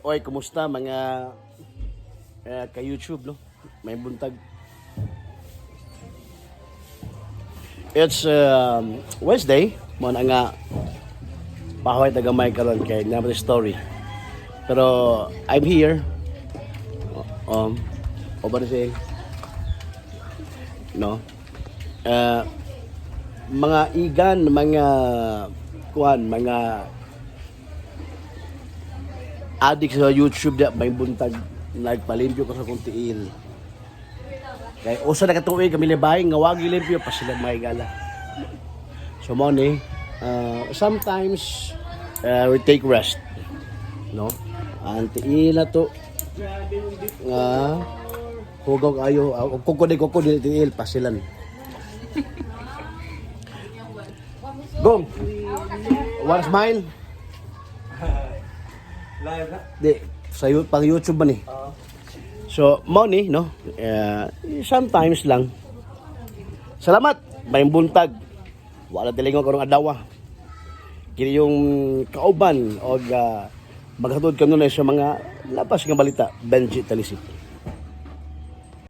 Oy, kumusta mga ka-YouTube, no? May buntag. It's Wednesday, mo na nga pahuway ta gamay karon kay naa story. Pero I'm here. O ba si, no? Mga igan, mga kuan, mga addict sa YouTube da, may buntag, nagpalimpyo ko sa kong tiil. Kay usa na ka tuig kami libay nga wag gilimpyo pa sila may gala. So mo ni sometimes we take rest. No? Ang tiil na to nga hugaw ayo, kuko di kuko di tiil pasilan. Gong. One smile. Live na? Di, sa pang YouTube man eh. So, money, no? Sometimes lang. Salamat, may buntag. Wala tilingon karong adlaw. Kini yung kauban og maghatod kanunay sa mga labas nga balita, Benji Talisik.